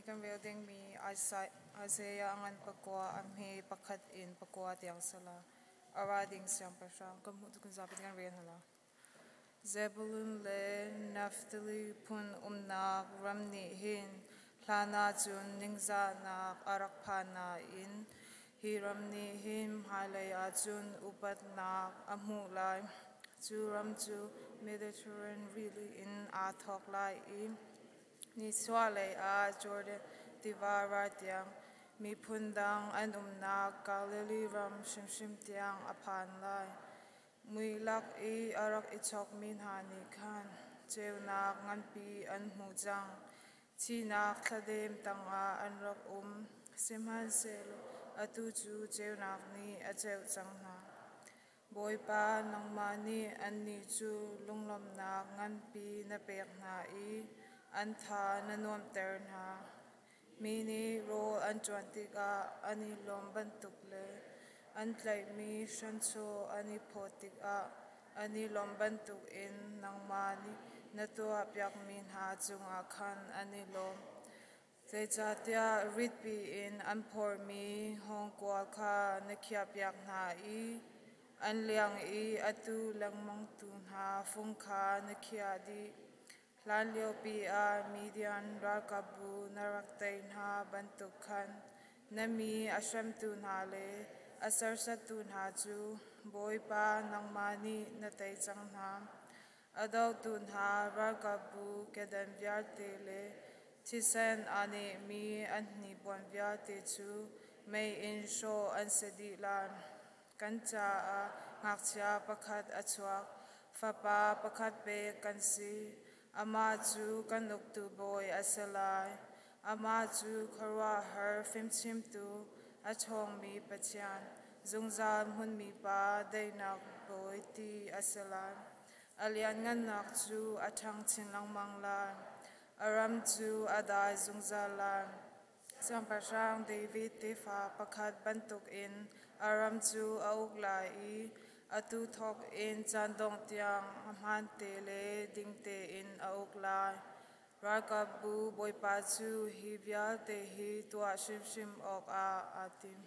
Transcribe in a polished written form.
kan rel dingmi Isaiah a ngan pakua a hme pakhat in pakua tiang sala a ra ding siangpahrang kan hmuh tuk zapi kan rel hna la. Zebulun le Naphtali phun umnak ram nih hin hlan ahcun ningzahnak a rak phan nain hi ram nih hin hmailei ahcun upatnak a hmuh lai. Cu ram cu Mediterranean rili in aa thawk lai i nichuahlei ah Jordan tiva ral tiang miphun dang an umnak Galilee ram hrimhrim tiang a phan lai. Muilak i a rak i chawkmi hna nih khan ceunak nganpi an hmuh cang. Thihnak thladem tangah an rak um, sihmanhsehlaw atu cu ceunak nih a ceuh cang hna. Bawipa, nangmah nih annih cu lunglawmhnak nganpi na pek hna i an tha na nuamhter hna. Mi nih rawl an ṭuan tikah an i lawm bantuk le an tlaihmi hranchaw an i phawt tikah an i lawmh bantukin nangmah nih na tuahpiakmi hna cungah khan an i lawm. Zeicahtiah ritpi in an phormi hngawngkual kha na khiahpiak hna i an liang i atu lengmangtu hna fung kha na khiah dih. Hlanliopi ah Midian ralkapbu na rak tei hna bantuk khan na mi a hremtu hna le a serhsattu hna cu Bawipa nangmah nih na tei cang hna. A dotu hna ralkapbu kedan vialte le thisen aa nehmi an hnipuan vialte cu mei in hrawh an si dih lai. Kan caah ngakchia pakhat a chuak, fapa pakhat pek kan si. Amah cu kan uktu bawi a si lai. Amah cu khuaruahhar fimchimtu, a ṭhawngmi Pathian, zungzal hmunmi Pa, daihnak bawi ti a si lai. A lianngannak cu a ṭhang chin lengmang lai. A ram cu a dai zungzal lai. Siangpahrang David tefa pakhat bantukin a ram cu a uk lai i atu thawk in caan dongh tiang a hmaante le ding tein a uk lai. Ralkapbu Bawipa cu hi vialte hi tuah hrimhrim awkah aa tim.